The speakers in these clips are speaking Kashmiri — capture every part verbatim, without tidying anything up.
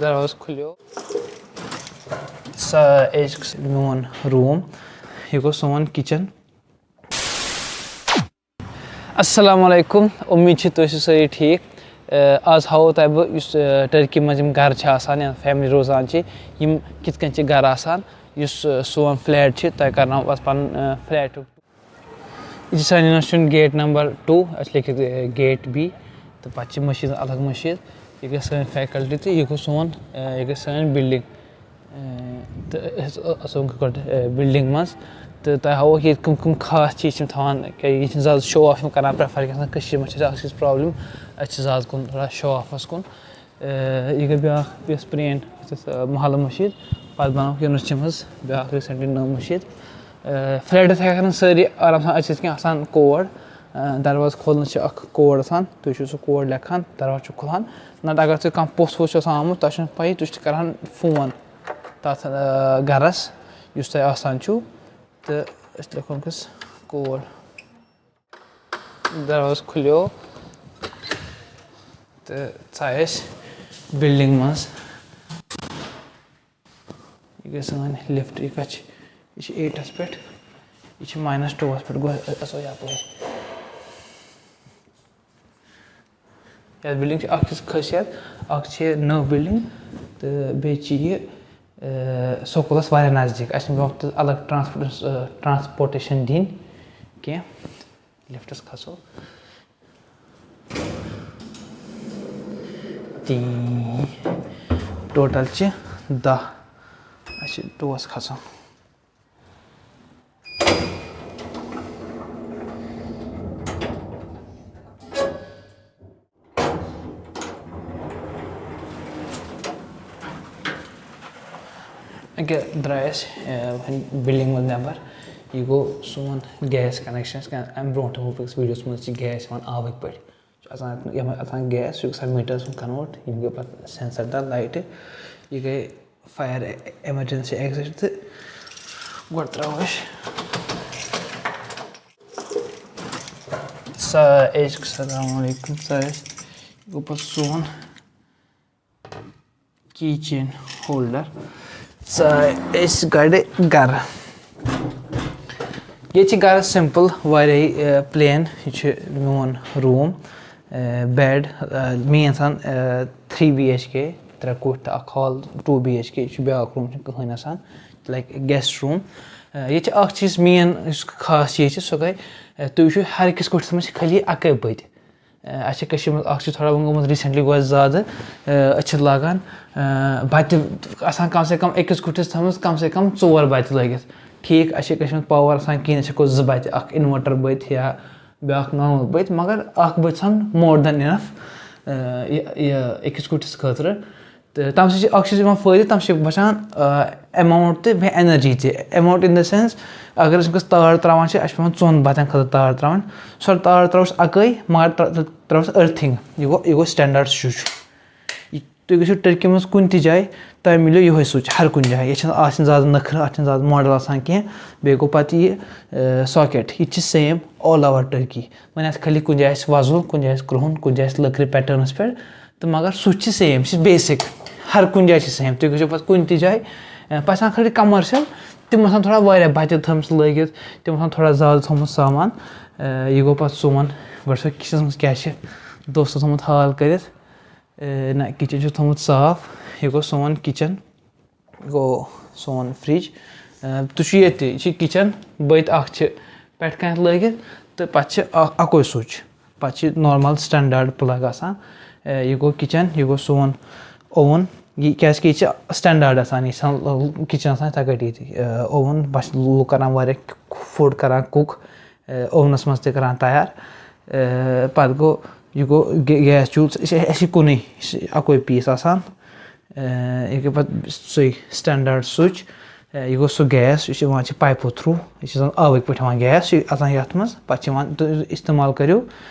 دروازٕ کھُلیو۔ سا أزیُک میون روٗم، یہِ گوٚو سون کِچن۔ السلام علیکم، اُمید چھِ تُہۍ ٲسِو سٲری ٹھیٖک۔ آ، آز ہاوو تۄہہِ بہٕ یُس، آ، ٹرکی منٛز یِم گرٕ چھِ آسان یا فیملی روزان چھِ، یِم کِتھ کٔنۍ چھِ گرٕ آسان، یُس، آ، سون فلیٹ چھِ، تۄہہِ کرناوو پتہٕ پنُن، آ، فلیٹُک۔ یہِ چھِ سانہِ یونیورسٹی ہُنٛد گیٹ نمبر ٹوٗ، اَسہِ لیکھِتھ، آ، گیٹ بی، تہٕ پتہٕ چھِ مٔشیٖد، الگ مٔشیٖد۔ یہِ گٔے سٲنۍ فیکلٹی تہٕ یہِ گوٚو سون، آ، یہِ گٔے سٲنۍ بِلڈِنٛگ۔ آ، تہٕ أسۍ، أسۍ گٔے گۄڈٕ، آ، بِلڈِنٛگ منٛز، تہٕ تۄہہِ ہاوو ییٚتہِ کٕم کٕم خاص چیٖز چھِ یِم تھاوان، کیٛازِ ییٚتہِ چھِنہٕ زیادٕ شو آف یِم کران پرٛیفر، کیٛاہ چھِ آسان کٔشیٖرِ منٛز چھِ اَسہِ اَکھ چیٖز پرٛابلِم، أسۍ چھِ زیادٕ کُن تھوڑا شو آفَس کُن۔ آ، یہِ گٔے بیٛاکھ یۄس پرٛٲنۍ یۄس، آ، محلہٕ مٔشیٖد، پَتہٕ بَنٲوٕکھ یونیورسٹی منٛز بیٛاکھ ریٖسٮ۪نٛٹلی نٔو مٔشیٖد۔ آ، فلیٹَس ہٮ۪کَن نہٕ سٲری آرام سان أژِتھ کینٛہہ، آسان کوڈ۔ آ، دروازٕ کھولنَس چھِ اَکھ کوڈ آسان، تُہۍ چھِو سُہ کوڈ لیکھان، دروازٕ چھُ کھُلان۔ نَتہٕ اگر تُہۍ کانٛہہ پوٚژھ ووٚژھ چھُ آسان آمُت، تۄہہِ چھُنہٕ پَیی، تُہۍ چھِو کَران فون تَتھ، آ، گَرَس یُس تۄہہِ آسان چھُو، تہٕ أسۍ لیکھو أمِس کوڈ۔ دروازٕ کھُلیو تہٕ ژاے أسۍ بِلڈِنٛگ منٛز۔ یہِ گٔے سٲنۍ لِفٹ۔ یہِ کَتھ چھِ؟ یہِ چھِ ایٹَس پٮ۪ٹھ، یہِ چھِ ماینَس ٹوٗوَس پٮ۪ٹھ۔ گوٚو، أسۍ اَژو یَپٲرۍ۔ یَتھ بِلڈِنٛگ چھِ اَکھ چیٖز خٲصیت، اَکھ چھِ یہِ نٔو بِلڈِنٛگ تہٕ بیٚیہِ چھِ یہِ، آ، سکوٗلَس واریاہ نزدیٖک۔ اَسہِ چھِنہٕ پٮ۪وان تیُتھ الگ ٹرٛانسپوٹَس-، آ، ٹرٛانسپوٹیشَن دِنۍ کینٛہہ۔ لِفٹَس کھسو۔ تین۔ ٹوٹل چھِ دَہ۔ اَسہِ چھِ ٹوس کھسُن۔ أکیٛاہ درٛاے أسۍ، آ، بِلڈِنٛگ منٛز نٮ۪بر۔ یہِ گوٚو سون گیس کنیکشن۔ یِتھ کٔنۍ اَمہِ برونٛٹھ ووٚنمُت أکِس ویٖڈیوَس منٛز چھِ گیس یِوان آبٕکۍ پٲٹھۍ۔ چھُ اَژان، یَتھ منٛز اَژان گیس، سُہ چھُ گژھان میٖٹرَس منٛز convert۔ یِم گٔے پَتہٕ sensor تہٕ لایٹہٕ۔ یہِ گٔے fire emergency exit تہٕ گۄڈٕ ترٛاوو أسۍ سا أزیُک، السلام علیکم، سا أسۍ گوٚو پَتہٕ سون key chain holder۔ ژاے أسۍ گۄڈٕ گرٕ۔ ییٚتہِ چھِ گرٕ simple، واریاہ، آ، plain۔ یہِ چھُ میون room، آ، bed، آ، میٲنۍ آسان، آ، three B H K، ترٛےٚ کُٹھۍ تہٕ اکھ hall، two B H K۔ یہِ چھُ بیاکھ room، چھُنہٕ کٕہٕنۍ آسان، like guest room۔ آ، ییٚتہِ چھِ اکھ چیٖز main، یُس خاص چیٖز چھِ، سۄ گٔے، آ، تُہۍ وٕچھِو، ہر أکِس کُٹھِس منٛز چھِ خٲلی اَکٕے بٔتۍ۔ اَسہِ چھِ کٔشیٖرِ منٛز اَکھ چیٖز تھوڑا وۄنۍ گوٚمُت recently، گوٚو اَسہِ زیادٕ، اَسہِ چھِ لاگان بَتہِ آسان کَم سے کَم أکِس کُٹھِس تھٲومٕژ کَم سے کَم ژور بَتہِ لٲگِتھ۔ ٹھیٖک، اَسہِ چھِ کٔشیٖرِ منٛز power آسان کِہیٖنۍ، أسۍ ہٮ۪کو زٕ بَتہِ، اَکھ inverter بٔتۍ یا بیٛاکھ normal بٔتۍ، مگر اَکھ بٔتۍ چھِ آسان more than enough، یہِ، یہِ أکِس کُٹھِس خٲطرٕ۔ تہٕ تَمہِ سۭتۍ چھِ اَکھ چیٖز یِوان فٲیدٕ، تَمہِ سۭتۍ چھِ بَچان، آ، amount تہِ بیٚیہِ energy تہِ۔ Amount in the sense، اگر أسۍ وٕنکیٚس تار ترٛاوان چھِ، اَسہِ چھِ پٮ۪وان ژۄن بَتَن خٲطرٕ تار ترٛاوٕنۍ۔ سۄ تار ترٛاوو أسۍ اَکٲے، مگر ترٛ-، ترٛ-، ترٛاوو أسۍ earthing۔ یہِ گوٚو، یہِ گوٚو standard سُہ چھُ۔ یہِ، تُہۍ گٔژھِو ٹٔرکی منٛز کُنہِ تہِ جایہِ، تۄہہِ مِلیو یِہوٚے switch ہر کُنہِ جایہِ۔ ییٚتہِ چھِنہٕ، آز چھِنہٕ زیادٕ نٔکھرٕ، اَتھ چھِنہٕ زیادٕ model آسان کینٛہہ۔ بیٚیہِ گوٚو پَتہٕ یہِ، آ، socket، یہِ تہِ چھِ same all over Turkey۔ وۄنۍ آسہِ خٲلی کُنہِ جایہِ آسہِ وۄزُل، کُنہِ جایہِ آسہِ کرٛہُن، کُنہِ جایہِ آسہِ لٔکرِ patternس پٮ۪ٹھ۔ تہٕ مگر سُہ تہِ چھِ same، سُہ چھِ basic۔ ہر کُنہِ جایہِ چھِ same۔ تُہۍ گٔژھِو پَتہٕ کُنہِ تہِ جایہِ، اَ، پَتہٕ چھِ آسان خٲلی commercial، تِم آسان تھوڑا واریاہ بَتہِ تھٲومٕژ لٲگِتھ، تِم آسان تھوڑا زیادٕ تھوٚومُت سامان۔ اَ، یہِ گوٚو پَتہٕ سون۔ گۄڈٕ وٕچھو kitchenس منٛز کیٛاہ چھِ دوستو تھوٚومُت حال کٔرِتھ۔ اَ، نہ، kitchen چھُ تھوٚومُت صاف۔ یہِ گوٚو سون kitchen۔ گوٚو سون fridge۔ اَ، تُہۍ چھِو ییٚتہِ، یہِ چھِ kitchen، بٔتۍ اَکھ چھِ پٮ۪ٹھ کَنٮ۪تھ لٲگِتھ تہٕ پَتہٕ چھِ اَکھ، اَکُے switch۔ پَتہٕ چھِ normal standard plug آسان۔ اَ، یہِ گوٚو kitchen، یہِ گوٚو سون oven۔ یہِ، کیٛازِکہِ یہِ چھِ standard آسان، یہِ چھِ آسان kitchen آسان یِتھَے کٲٹھۍ ییٚتہِ، اَ، oven۔ بَس لُکھ کَران واریاہ food کَران cook، اَ، ovenس منٛز تہِ کَران تیار۔ اَ، پَتہٕ گوٚو، یہِ گوٚو گے-، gas چوٗلہٕ، یہِ چھِ اَسہِ کُنُے، یہِ چھِ اَکُے piece آسان۔ اَ، یہِ گوٚو پَتہٕ سُے standard switch۔ اَ، یہِ گوٚو سُہ gas، یُس یِوان چھِ pipeو through۔ یہِ چھِ زَن آبٕکۍ پٲٹھۍ یِوان gas، یہِ اَژان یَتھ منٛز، پَتہٕ چھِ یِوان، تُہۍ استعمال کٔرِو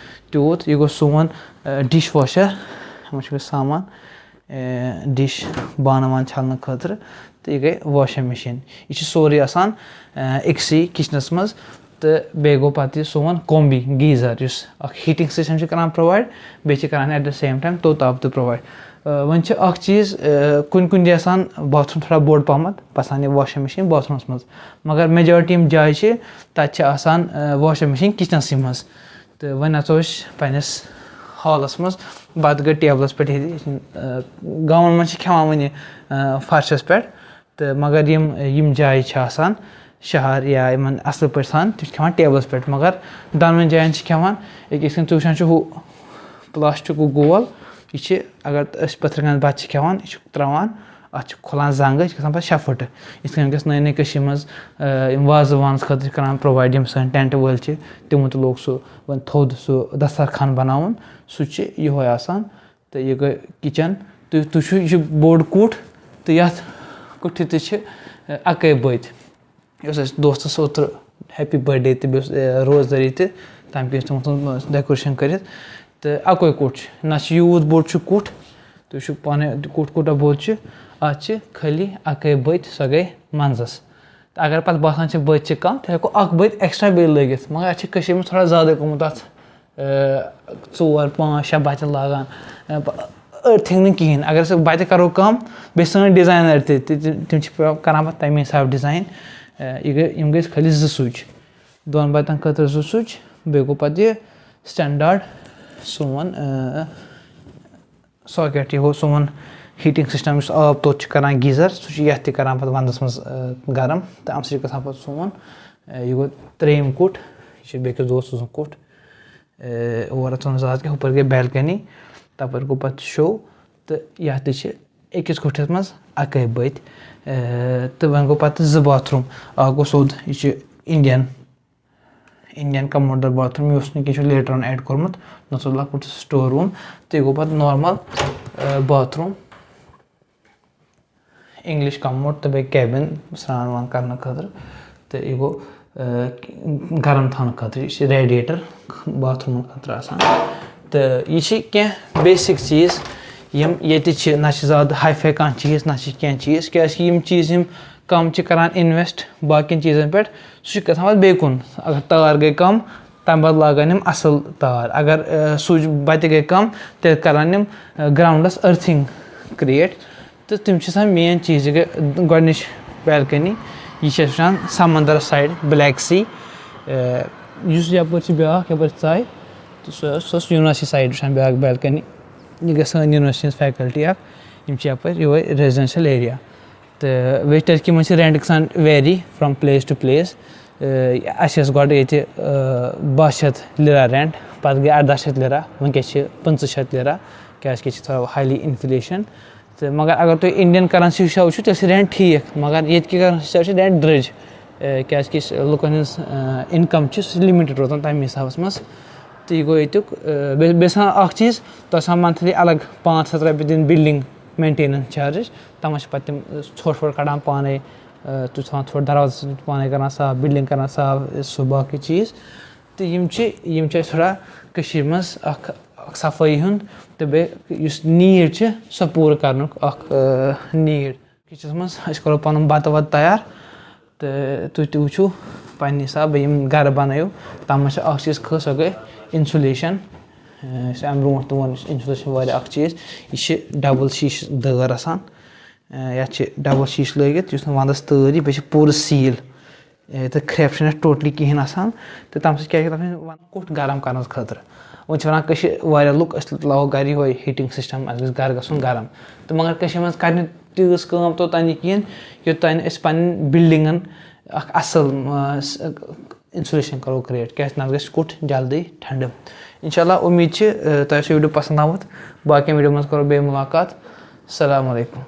تیوٗت۔ یہِ گوٚو سون، اَ، dish washer۔ یِمَن چھُ سامان، اَ، dish بانہٕ وانہٕ چھَلنہٕ خٲطرٕ۔ تہٕ یہِ گٔے washing machine۔ یہِ چھِ سورُے آسان، اَ، أکسٕے kitchenس منٛز۔ تہٕ بیٚیہِ گوٚو پَتہٕ یہِ سون کومبی گیٖزَر، یُس اَکھ ہیٖٹِنٛگ سِسٹَم چھِ کَران پرٛووایِڈ، بیٚیہِ چھِ کَران ایٹ دَ سیم ٹایم توٚت آب تہِ پرٛووایِڈ۔ وۄنۍ چھِ اَکھ چیٖز، کُنہِ کُنہِ جایہِ آسان باتھ روٗم تھوڑا بوٚڑ پَہمَتھ، باسان یہِ واشِنٛگ مِشیٖن باتھ روٗمَس منٛز، مگر میجارٹی یِم جایہِ چھِ تَتہِ چھِ آسان واشِنٛگ مِشیٖن کِچنَسٕے منٛز۔ تہٕ وۄنۍ اَژو أسۍ پنٛنِس ہالَس منٛز، بَتہٕ گٔے ٹیبلَس پٮ۪ٹھ ییٚتہِ۔ گامَن منٛز چھِ کھٮ۪وان وٕنہِ فرشَس پٮ۪ٹھ، تہٕ مگر یِم یِم جایہِ چھِ آسان شہر یا یِمَن اَصٕل پٲٹھۍ سان، تِم چھِ کھٮ۪وان ٹیبلَس پٮ۪ٹھ۔ مگر دۄنوَے جایَن چھِ کھٮ۪وان أکِس کِنۍ، تُہۍ وٕچھان چھُو ہُہ پلاسٹِکُک گول، یہِ چھِ، اگر أسۍ پٔتھرِ کَنہِ بَتہٕ چھِ کھٮ۪وان، یہِ چھُ ترٛاوان، اَتھ چھُ کھُلان زنٛگہٕ، یہِ چھِ گژھان پَتہٕ شےٚ فٕٹہٕ۔ یِتھ کٔنۍ وٕنکیٚس نٔے نٔے کٔشیٖرِ منٛز، آ، یِم وازٕ وانَس خٲطرٕ چھِ کَران پرٛووایِڈ، یِم سٲنۍ ٹٮ۪نٛٹ وٲلۍ چھِ، تِمو تہِ لوگ سُہ وۄنۍ تھوٚد سُہ دَسترخان بَناوُن، سُہ چھِ یِہوٚے آسان۔ تہٕ یہِ گٔے کِچَن۔ تُہۍ تُہۍ چھُو، یہِ چھُ بوٚڑ کُٹھ، تہٕ یَتھ کُٹھِ تہِ چھِ، آ، اَکٲے بٔتۍ۔ یہِ اوس اَسہِ دوستَس اوترٕ ہیپی بٔرتھ ڈے تہِ، بیٚیہِ اوس، آ، روزدٲری تہِ، تَمہِ کِنۍ ٲسۍ تِمَن تھوٚمُت ڈیکوریشن کٔرِتھ۔ تہٕ اَکُے کُٹھ چھُ، نہ چھُ یوٗت بوٚڑ چھُ کُٹھ، تُہۍ وٕچھِو پانَے کُٹھ کوٗتاہ بوٚڑ چھُ، اَتھ چھِ خٲلی اَکٲے بٔتۍ، سۄ گٔے منٛزَس۔ تہٕ اگر پَتہٕ باسان چھِ بٔتۍ چھِ کَم، تیٚلہِ ہٮ۪کو اَکھ بٔتۍ ایکسٹرا بیٚیہِ لٲگِتھ، مگر اَسہِ چھِ کٔشیٖرِ منٛز تھوڑا زیادَے گوٚمُت اَتھ، آ، ژور، پانٛژھ، شےٚ بَتہِ لاگان، آ، ب-، أتھۍ تھِنٛگ نہٕ کِہیٖنۍ۔ اگر أسۍ بَتہِ کَرو کَم، بیٚیہِ سٲنۍ ڈِزاینَر تہِ، تہِ، تِم تِم چھِ پٮ۪وان کَران پَتہٕ تَمی حِساب ڈِزاین۔ آ، یہِ گٔے، یِم گٔے خٲلی زٕ سُچ، دۄن بَتَن خٲطرٕ زٕ سُچ، بیٚیہِ گوٚو پَتہٕ یہِ سٹینڈاڈ سون، آ، ساکیٹ، یہِ گوٚو سون ہیٖٹِنٛگ سِسٹَم، یُس آب توٚت چھُ کَران گیٖزَر، سُہ چھُ یَتھ تہِ کَران پَتہٕ وَنٛدَس منٛز، آ، گَرَم، تہٕ اَمہِ سۭتۍ چھُ گژھان پَتہٕ سون، آ، یہِ گوٚو ترٛیٚیِم کُٹھ، یہِ چھُ بیٚکِس دوستہٕ سُنٛد کُٹھ۔ آ، اورٕ اَژو نہٕ زیادٕ کینٛہہ، ہُپٲرۍ گٔے بیلکٔنی، تَپٲرۍ گوٚو پَتہٕ شو، تہٕ یَتھ تہِ چھِ أکِس کُٹھِس منٛز اَکٲے بٔتۍ، آ، تہٕ وۄنۍ گوٚو پَتہٕ زٕ باتھ روٗم، اَکھ گوٚو سیوٚد، یہِ چھُ اِنڈین اِنڈین کموڈ دار باتھ روٗم، یُس نہٕ کینٛہہ چھُ لیٹر آن ایڈ کوٚرمُت، نہ چھُ لۄکُٹ سٹور روٗم، تہٕ یہِ گوٚو پَتہٕ نارمل، آ، باتھ روٗم، اِنگلِش کموڈ تہٕ بیٚیہِ کیبِن سرٛان وان کرنہٕ خٲطرٕ، تہٕ یہِ گوٚو، آ، گرم تھاونہٕ خٲطرٕ، یہِ چھِ ریڈیٹر باتھ روٗمَن خٲطرٕ آسان۔ تہٕ یہِ چھِ کینٛہہ بیسِک چیٖز، یِم ییٚتہِ چھِ، نہ چھِ زیادٕ ہاے فاے کانٛہہ چیٖز، نہ چھِ کینٛہہ چیٖز، کیازِ کہِ یِم چیٖز یِم کَم چھِ کَران اِنویسٹ باقیَن چیٖزَن پٮ۪ٹھ، سُہ چھُ گژھان پَتہٕ بیٚیہِ کُن۔ اگر تار گٔے کَم، تَمہِ پَتہٕ لاگَن یِم اَصٕل تار۔ اگر، آ، سُچ بَتہِ گٔے کَم، تیٚلہِ کَرَن یِم، آ، گرٛاوُنٛڈَس أرتھِنٛگ کِرٛییٹ۔ تہٕ تِم چھِ آسان مین چیٖز۔ یہِ گٔے گۄڈٕنِچ بیلکٔنی، یہِ چھِ أسۍ وٕچھان سَمندَرَس سایڈ، بٕلیک سی۔ آ، یُس یَپٲرۍ چھِ بیٛاکھ، یَپٲرۍ ژاے، تہٕ سُہ ٲس، سُہ ٲس یوٗناسی سایڈ وٕچھان بیٛاکھ بیلکٔنی۔ یہِ گٔے سٲنۍ یوٗنیورسٹی ہِنٛز فیکَلٹی اَکھ، یِم چھِ یَپٲرۍ یِہوٚے ریزیڈینشَل ایریا۔ تہٕ ویسٹرن کہِ منٛز چھِ رینٹ گژھان very from place to place. اَسہِ ٲس گۄڈٕ ییٚتہِ، آ، باہ شیٚتھ لیرا رینٹ، پَتہٕ گٔے اَرداہ شیٚتھ لیرا، وٕنکیٚس چھِ پٕنٛژٕہ شیٚتھ لیرا، کیازِ کہِ ییٚتہِ چھِ تھوڑا ہایلی اِنفلیشن۔ تہٕ مگر اگر تُہۍ اِنڈین کرنسی وٕچھو، وٕچھِو، تیٚلہِ چھِ رینٹ ٹھیٖک، مگر ییٚتہِ کہِ کرنسی حِساب چھِ رینٹ درٛج، آ، کیازِ کہِ یُس لُکن ہٕنٛز، آ، اِنکم چھِ، سُہ چھِ لِمِٹڈ روزان تَمہِ حِسابَس منٛز۔ تہٕ یہِ گوٚو ییٚتیُک، آ، بیٚیہِ، بیٚیہِ چھِ آسان اکھ چیٖز، تۄہہِ چھِ آسان منتھلی الگ پانٛژھ ہَتھ رۄپیہِ دِنۍ بِلڈنگ مینٹیننس چارجِز۔ تَتھ منٛز چھِ پَتہٕ تِم، آ، ژھۄٹھ وۄٹھ کَڑان پانَے، آ، تُہۍ چھِ تھاوان ژھۄٹھ دروازَس نِش پانَے کَران صاف، بِلڈِنٛگ کَران صاف، سُہ باقٕے چیٖز۔ تہٕ یِم چھِ، یِم چھِ اَسہِ تھوڑا کٔشیٖرِ منٛز اَکھ، اَکھ صفٲیی ہُنٛد تہٕ بیٚیہِ یُس نیٖڈ چھِ، سۄ پوٗرٕ کَرنُک اَکھ، آ، نیٖڈ۔ کِچنَس منٛز أسۍ کَرو پَنُن بَتہٕ وَتہٕ تیار تہٕ تُہۍ تہِ وٕچھِو پنٛنہِ حِسابہٕ یِم گَرٕ بَنٲیِو۔ تَتھ منٛز چھِ اَکھ چیٖز خاص، سۄ گٔے اِنسُلیشَن۔ آ، یُس اَمہِ برونٛٹھ تہِ ووٚن، اِنسُلیشَن واریاہ اَکھ چیٖز، یہِ چھِ ڈبل شیٖشہٕ دٲر آسان۔ آ، یَتھ چھِ ڈبل شیٖشہٕ لٲگِتھ، یُس نہٕ وَنٛدَس تۭر یی، بیٚیہِ چھِ پوٗرٕ سیٖل۔ آ، تہٕ کھرٛٮ۪پھ چھِنہٕ اَتھ ٹوٹلی کِہیٖنۍ آسان۔ تہٕ تَمہِ سۭتۍ کیٛاہ چھِ تَتھ وَنان، کُٹھ گرم کَرنَس خٲطرٕ۔ وۄنۍ چھِ وَنان کٔشیٖر، واریاہ لُکھ، أسۍ لاگو گَرِ یِہوٚے ہیٖٹِنٛگ سِسٹَم، اَسہِ گژھِ گَرٕ گژھُن گرم۔ تہٕ مگر کٔشیٖرِ منٛز کَرِ نہٕ تیٖژ کٲم توٚتام یہِ کِہیٖنۍ، یوٚتام نہٕ أسۍ پَنٕنٮ۪ن بِلڈِنٛگَن اَکھ اَصٕل، آ، س-، اِنسُلیشَن کَرو کِرٛییٹ، کیٛازِ نَتہٕ گژھِ کُٹھ جلدی ٹھنٛڈٕ۔ اِنشاء اللہ، اُمید چھِ، آ، تۄہہِ آسیو ویٖڈیو پَسنٛد آمُت۔ باقیَن ویٖڈیو منٛز کَرو بیٚیہِ مُلاقات۔ السلام علیکُم۔